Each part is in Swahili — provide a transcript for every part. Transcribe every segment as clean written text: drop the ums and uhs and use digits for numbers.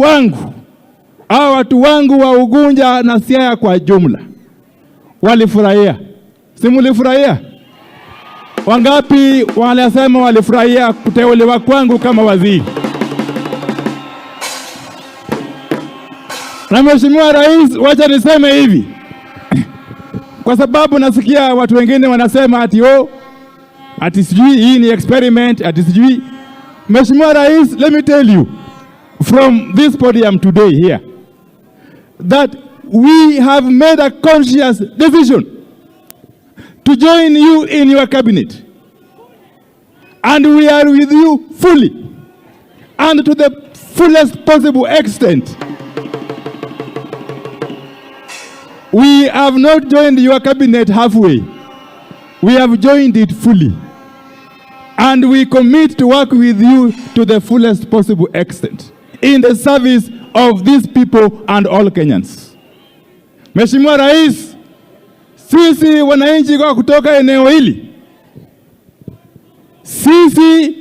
Wangu hawa watu wangu wa Ugunja na Siaya kwa jumla walifurahia, si mulifurahia? Wangapi wanasema walifurahia kuteuliwa kwangu kama waziri? Na Mheshimiwa Rais, wacha niseme hivi kwa sababu nasikia watu wengine wanasema ati oh, ati sijui hii ni experiment, ati sijui. Mheshimiwa Rais, let me tell you from this podium today here that we have made a conscious decision to join you in your cabinet, and we are with you fully and to the fullest possible extent. We have not joined your cabinet halfway. We have joined it fully. And we commit to work with you to the fullest possible extent in the service of these people and all Kenyans. Mheshimiwa Rais, sisi wananchi kwa kutoka eneo hili, sisi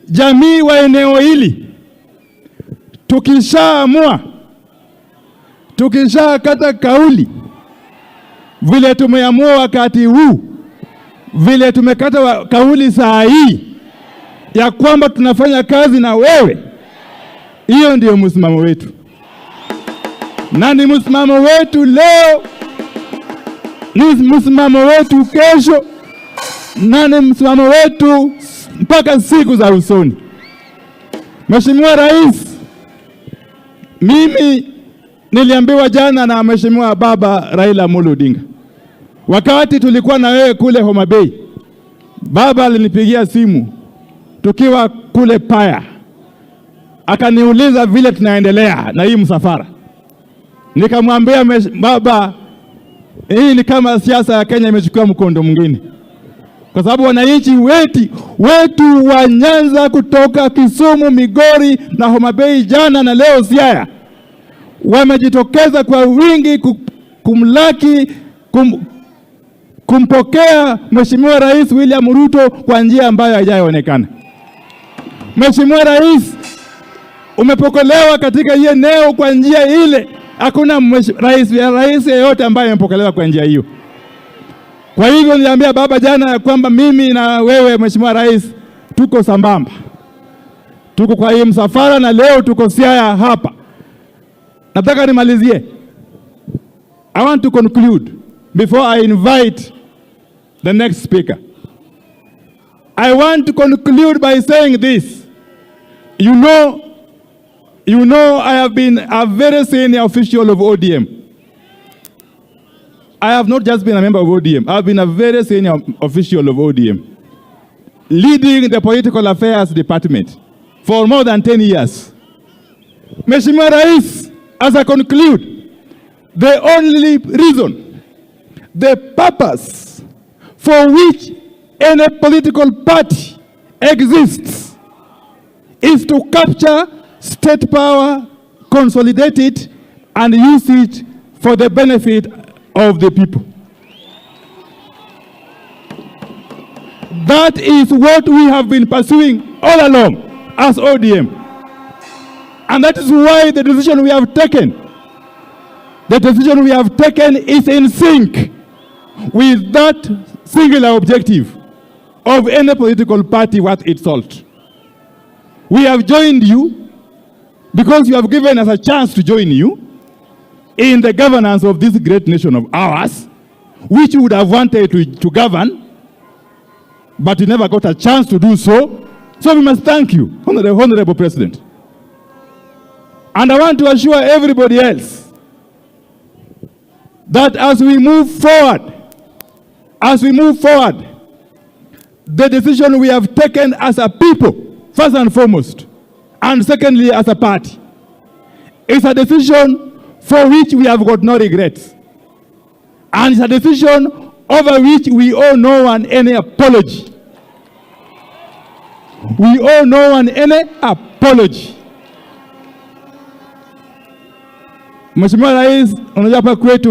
jamii wa eneo hili, tukishaamua, tukishakata kauli vile tumeamua wakati huu, vile tumekata kauli saa hii ya kwamba tunafanya kazi na wewe, hiyo ndiyo msimamo wetu, na ni msimamo wetu leo, ni msimamo wetu kesho, na ni msimamo wetu mpaka siku za usoni. Mheshimiwa Rais, mimi niliambiwa jana na Mheshimiwa Baba Raila Amolo Odinga, wakati tulikuwa na wewe kule Homa Bay, baba alinipigia simu tukiwa kule Paya, akaniuliza vile tunaendelea na hii msafara. Nikamwambia baba, hii ni kama siasa ya Kenya imechukua mkondo mwingine, kwa sababu wananchi wetu wa Nyanza kutoka Kisumu, Migori na Homa Bay jana na leo Siaya wamejitokeza kwa wingi kumlaki kumpokea Mheshimiwa Rais William Ruto kwa njia ambayo haijaonekana. Mheshimiwa Rais, umepokelewa katika hii eneo kwa njia ile. Hakuna rais yeyote ambaye amepokelewa kwa njia hiyo. Kwa hivyo niliambia baba jana ya kwamba mimi na wewe Mheshimiwa Rais tuko sambamba, tuko kwa hii msafara na leo tuko Siaya hapa. Nataka nimalizie. I want to conclude before I invite the next speaker. I want to conclude by saying this. You know, I have been a very senior official of ODM. I have not just been a member of ODM. I have been a very senior official of ODM, leading the political affairs department for more than 10 years. Mheshimiwa Rais, as I conclude, the only reason, the purpose for which any political party exists is to capture state power, consolidate it, and use it for the benefit of the people. That is what we have been pursuing all along as ODM. And that is why the decision we have taken, the decision we have taken is in sync with that singular objective of any political party worth its salt. We have joined you because you have given us a chance to join you in the governance of this great nation of ours, which we would have wanted to govern, but we never got a chance to do so. So we must thank you, Honorable President. And I want to assure everybody else that as we move forward, as we move forward, the decision we have taken as a people, first and foremost, and secondly as a party, is a decision for which we have got no regrets. And it's a decision over which we owe no one any apology. We owe no one any apology. Mheshimiwa Rais, unajua hapa kwetu